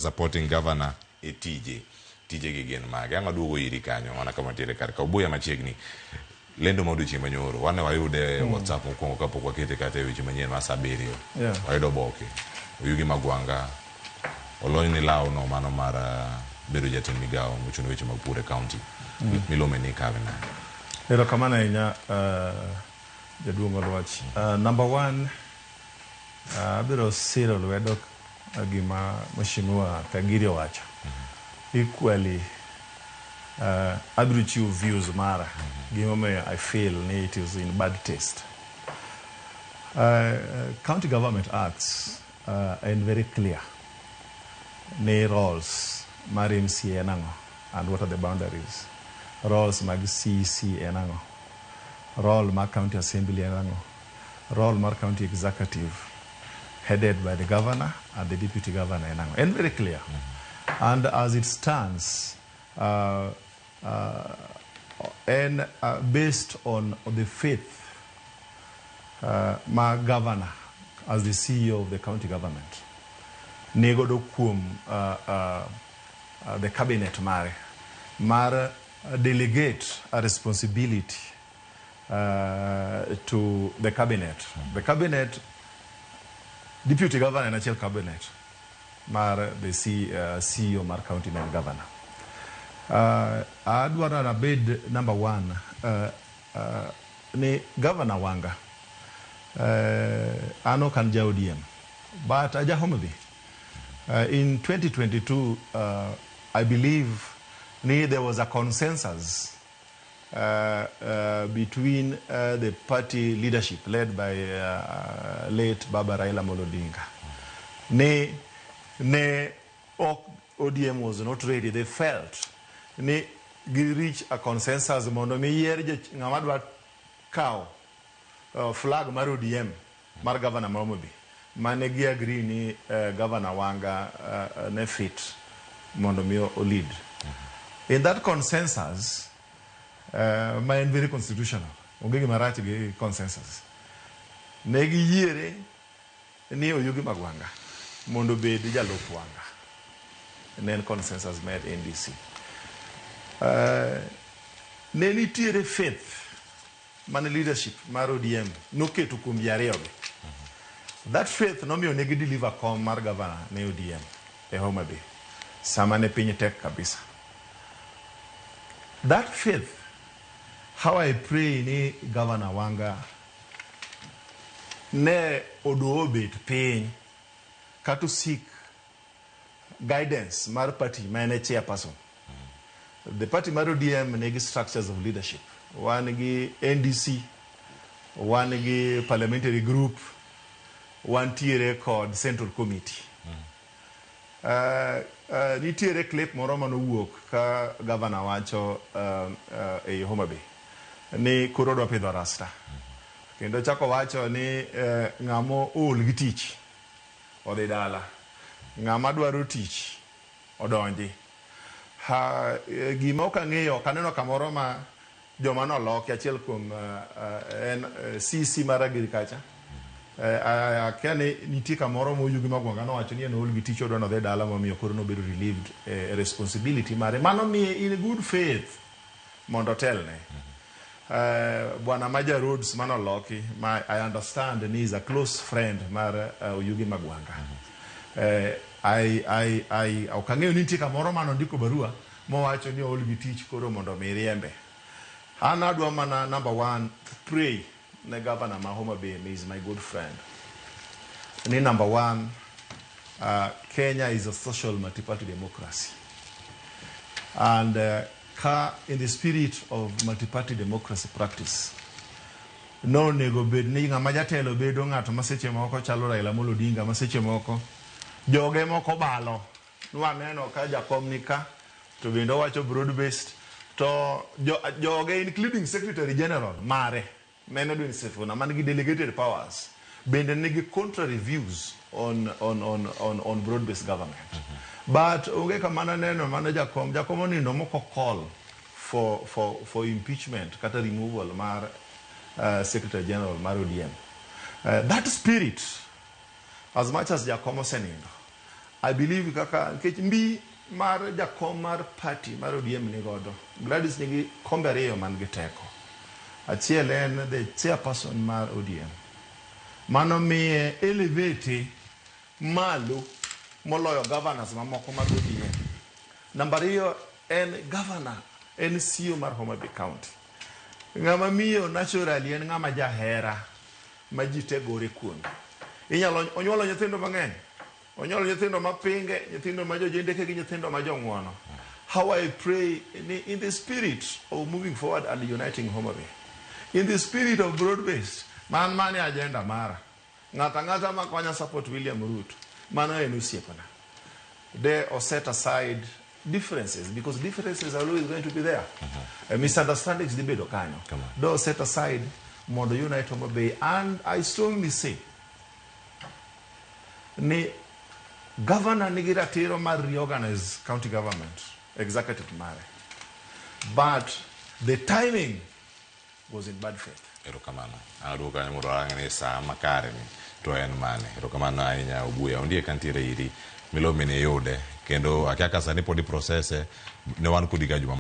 Supporting governor e tije. Tije gi gin mage? Ang' aduogo iri kanyo mana kama ntiere kar ka Obuya machiegni. Lendo ma odiochieng' manyoro wane wayude e WhatsApp mokwongo kapok wakete kata e weche manyien mar saa abiriyo. Wayudo oboke. Oyugi Magwanga olony ni law no mano mar bedo jatend migawo mochung' ne weche mag pur e county. Milome ni ikawe nade? Erokamano ahinya jaduong' Oluoch. Number one, abiro siro lwedo gima Mheshimiwa Kagiri owacho. Equally, abiro chiwo views mara. Gimomiyo I feel ni it is in bad taste. County Government Acts en very clear ni roles mar MCA en ang'o and what are the boundaries. Roles mag CEC en ang'o. Role mar County Assembly en ang'o. Role mar County Executive headed by the governor and the deputy governor en ang'o. En very clear. And as it stands, en based on the faith ma governor as the CEO of the county government nigodo kuom the cabinet mare mar delegate a responsibility to the cabinet. The cabinet, deputy governor en achiel cabinet mar the CEO mar county ma en governor. Adwaro nabed number one ni Governor Wanga, an ok an ja ODM but aja Homa Bay. In 2022 I believe ni there was a consensus between the party leadership led by late Baba Raila Amolo Odinga. Ne ok ODM was not ready. They felt ni gi reach a consensus mondo mi yier ng'ama dwa kawo flag mar ODM mar governor ma Homa Bay mane gi agree ni Governor Wanga ne fit mondo mi o lead. In that consensus ma en very constitutional, onge gima rach gi consensus. Ne giyiere ni Oyugi Magwanga mondo obed jalup Wanga. Ne en consensus mar NDC. Ne nitiere faith mane leadership mar ODM noketo kuom ji ariyogi. That faith nomiyo ne gi deliver kom mar governor ne ODM e Homa Bay sama ne piny tek kabisa. That faith, how I pray ni Governor Wanga ne oduo obet piny kata seek guidance mar party ma en e chairperson. The party mar ODM nigi structures of leadership. Wan gi NDC, wan gi parliamentary group, wantiere kod central committee. Nitiere clip moro manowuok ka governor wacho ei Homa Bay ni koro odwa pidho rasta. Kendo chako wacho ni ng'ama ool gi tich odhi dala. Ng'ama dwaro tich odonji. Ha, gima ok ang'eyo, ok aneno kamoro ma joma noloki achiel kuom en CC mar agriculture. Akia ni nitie kamoro ma Oyugi Magwanga nowacho ni en ool gi tich odwa nodhi dala momiyo koro nobedo relieved e responsibility mare. Mano miye in good faith mondo otelne. Bwana Maja Rhodes manoloki ma I understand ni is a close friend mar Oyugi Magwanga. I ok ang'eyo ni nitie kamoro manondiko barua mowacho ni ool gi tich koro mondo mi riembe. An adwa mana number one pray ne governor ma Homa Bay is my good friend. Ni number one, Kenya is a social multi-party democracy. And ka in the spirit of multi-party democracy practice, no onego bed ni ng'ama jatelo bedo ng'ato ma seche moko chalo Raila Amolo Odinga ma seche moko joge moko balo. Nwaneno ka jakom ni ka to bende owacho broad based to joge including secretary general mare ma en Edwin Sifuna man gi delegated powers bende nigi contrary views on broad based government. But onge kama naneno mane jakom onindo moko call for impeachment kata removal mar secretary general mar ODM. That spirit, as much as jakom osenindo, I believe kaka nikech mbi mar jakom mar party mar ODM ni godo. Gladys nigi kombe ariyo man gi teko. Achiel en the chairperson mar ODM. Mano miye elevate malo moloyo governors mamoko mag ODM. Namba ariyo en governor, en CEO mar Homa Bay County. Ng'ama miyo naturally en ng'ama jahera ma ji te gore kuome. Inyalo onyuolo nyithindo mang'eny. Onyuolo nyithindo mapinge, nyithindo ma jojendeke gi nyithindo ma jong'uono. How I pray ni in the spirit of moving forward and uniting Homa Bay. In the spirit of broad based. Man mane agenda mara. Ng'ato ang'ata ma konya support William Ruto. Mano en osiepna. De o set aside differences because differences are always going to be there. Misunderstandings dhi bedo kanyo. Come on. Do set aside mondo unite Homa Bay and I strongly say ni governor nigi ratiro mar reorganize county government executive mare but the timing was in bad faith. Erokamano. An aduogo kanyo mondo warang ni saa makare ni to en mane. Erokamano ahinya Obuya. Ondiek kantiere iri milome ni iyude kendo akia ka sani pod i process e ne wan kodi ga juma.